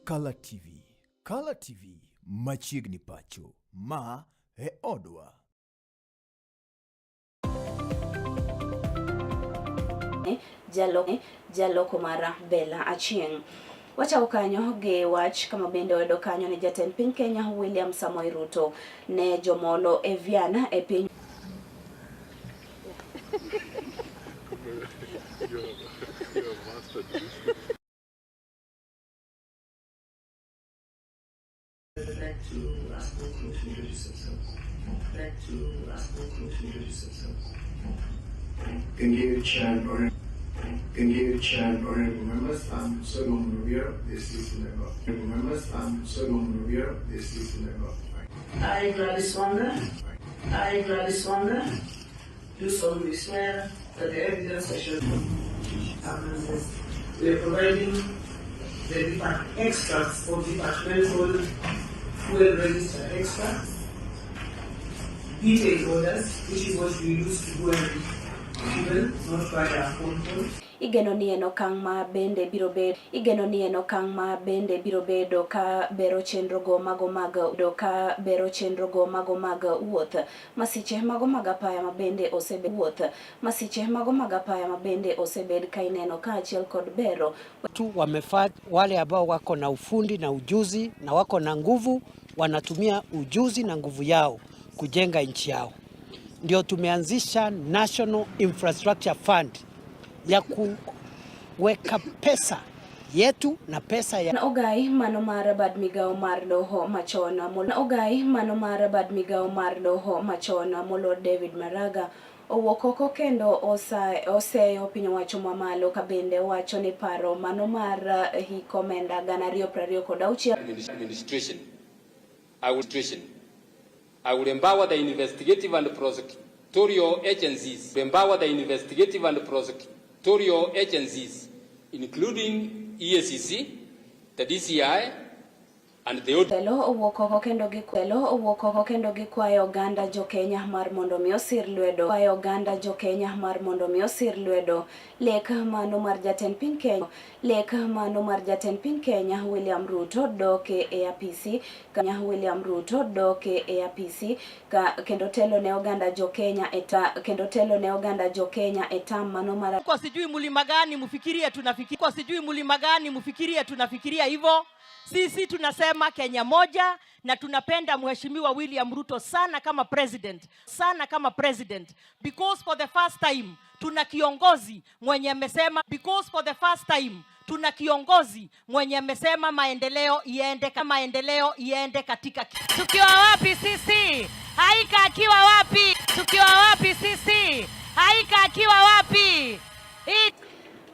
Kala TV. Kala TV machiegni pacho. Ma e odwa. Jaloko mar Bella Achieng'. Wachako kanyo gi wach kama bende wayudo kanyo ni jatend piny Kenya William Samoei Ruto ne jomolo e Vienna e piny Like to ask both to introduce yourself. Like to ask both to introduce yourself. Thank you, Chair and Thank you, Chair and honorable members. I'm Solomon Rubio, the CC member. Honorable members, I'm Solomon Rubio, the CC member. I, Gladys Wanga, I, Gladys Wanga, do solemnly swear that the evidence I shall We are providing the extracts of departmental fuel register extracts, detailed orders, which is what we use to go and fuel, not via phone calls. Igeno ni en okang' ma bende biro bedo igeno ni en okang' ma bende biro bedo ka bero chenro go mago mag do ka bero chenro go mago mag wuoth masiche mago mag apaya ma bende osebed wuoth masiche mago mag apaya ma bende osebed ka ineno kaachiel kod bero tu wamefaa wale ambao wako na ufundi na ujuzi na wako na nguvu, wanatumia ujuzi na nguvu yao kujenga nchi yao. Ndio tumeanzisha National Infrastructure Fund ya kuweka pesa yetu na pesa ya Ogai mano mar bad migawo mar doho machon Ogai mano mar bad migawo mar doho machon moluor David Maraga owuok oko kendo oseyo piny owacho mamalo ka bende wacho ni paro mano mar hik omenda 2026 Administration. I will empower the investigative and prosecutorial agencies, empower the investigative and prosecutorial agencies, including EACC, the DCI, and the Telo owuok oko kendo gi telo owuok oko kendo gikwayo oganda jo Kenya mar mondo mi osir lwedo kwayo oganda jo Kenya mar mondo mi osir lwedo lek mano mar jatend piny Kenya lek mano mar jatend piny Kenya William Ruto doke e apisi Kenya William Ruto doke e apisi ka kendo telo ne oganda jo Kenya e ta kendo telo ne oganda jo Kenya e tam mano mar Kwa sijui mlima gani mfikirie tunafikiria, kwa sijui mlima gani mfikirie tunafikiria hivyo. Sisi tunasema Kenya moja na tunapenda Mheshimiwa William Ruto sana kama president, sana kama president because for the first time tuna kiongozi mwenye amesema, because for the first time tuna kiongozi mwenye amesema maendeleo iende kama maendeleo iende katika Tukiwa wapi sisi? Haika akiwa wapi? Tukiwa wapi sisi? Haika akiwa wapi? Hii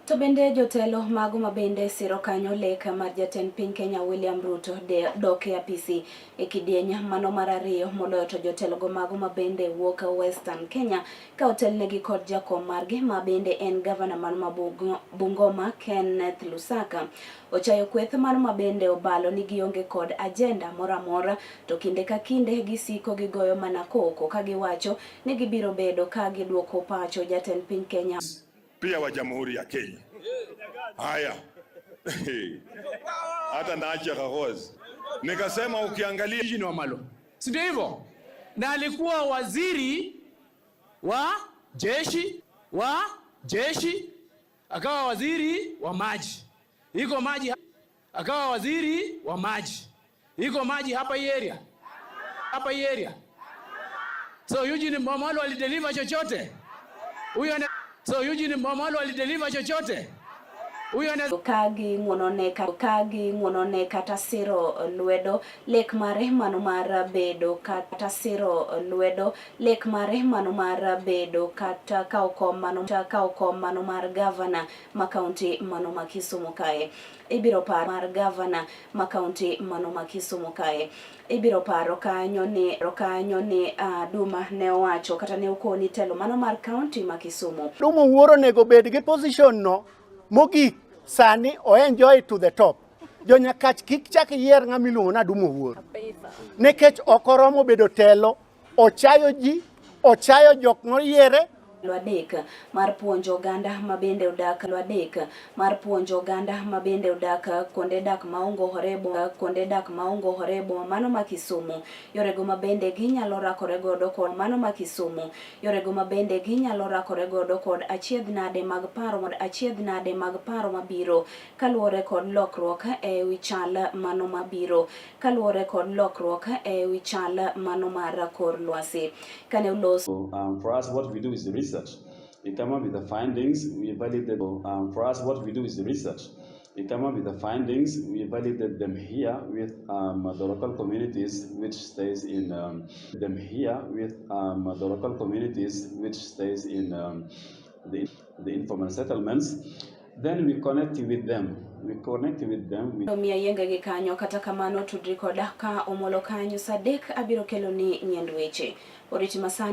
To bende jotelo mago mabende siro kanyo lek mar jatend piny Kenya William Ruto dok e apisi e kidieny mano mar ariyo moloyo to jotelo go mago mabende wuok Western Kenya ka otelnegi kod jakom margi ma bende en gavana man ma Bungoma Kenneth Lusaka ochayo kweth mar mabende obalo ni gionge kod agenda moro amora to kinde ka kinde gisiko gigoyo mana koko ka giwacho ni gibiro bedo ka giduoko pacho jatend piny Kenya Pia wa Jamhuri ya Kenya. Haya, hata naacha Kahozi nikasema ukiangalia Eugene Wamalwa, si ndio hivyo? Na alikuwa waziri wa jeshi, akawa waziri wa maji, iko maji, akawa waziri wa maji, iko maji hapa hii area, hapa hii area. So Eugene Wamalwa alideliver chochote huyo? So Eugene Wamalwa alideliver chochote huyo? Ka ging'uonone ka ging'uonone kata siro lwedo lek mare mano mar bedo kata siro lwedo lek mare mano mar bedo kata kawo kom mano kawo kom mano mar gavana ma kaunti mano ma Kisumu kae ibiro paro mar gavana ma kaunti mano ma Kisumu kae ibiro paro kanyo ni Duma ne owacho kata ne okoni telo mano mar kaunti ma Kisumu. Duma Owuor onego bed gi position no mogik sani o enjoy to the top. Jonyakach kik chak yier ng'ama iluongo ni Duma Owuor nikech ok oromo bedo telo, ochayo ji, ochayo jok moyiere, 3 mar puonjo oganda mabende odak 3 mar puonjo oganda mabende odak kuonde dak maongo hore kuonde dak maongo hore boma mano ma Kisumu yorego mabende ginyalo rakore godo kod mano ma Kisumu yorego mabende ginyalo rakore godo kod achiedh nade mag paro achiedh nade mag paro mabiro kaluwore kod lokruok e wi chal mano mabiro kaluwore kod lokruok e wi chal mano mar kor lwasi kane ulos. So, for us, what we do is the research. We come up with the findings, we validate. For us, what we do is the research. We come up with the findings, we validate them here with the local communities which stays in them here with the local communities which stays in the informal settlements. Then we connect with them. We connect with them. With Miya yienge gi kanyo kata kamano tudri koda ka omolo kanyo sa 3 abiro kelo ni nyend weche oriti masani.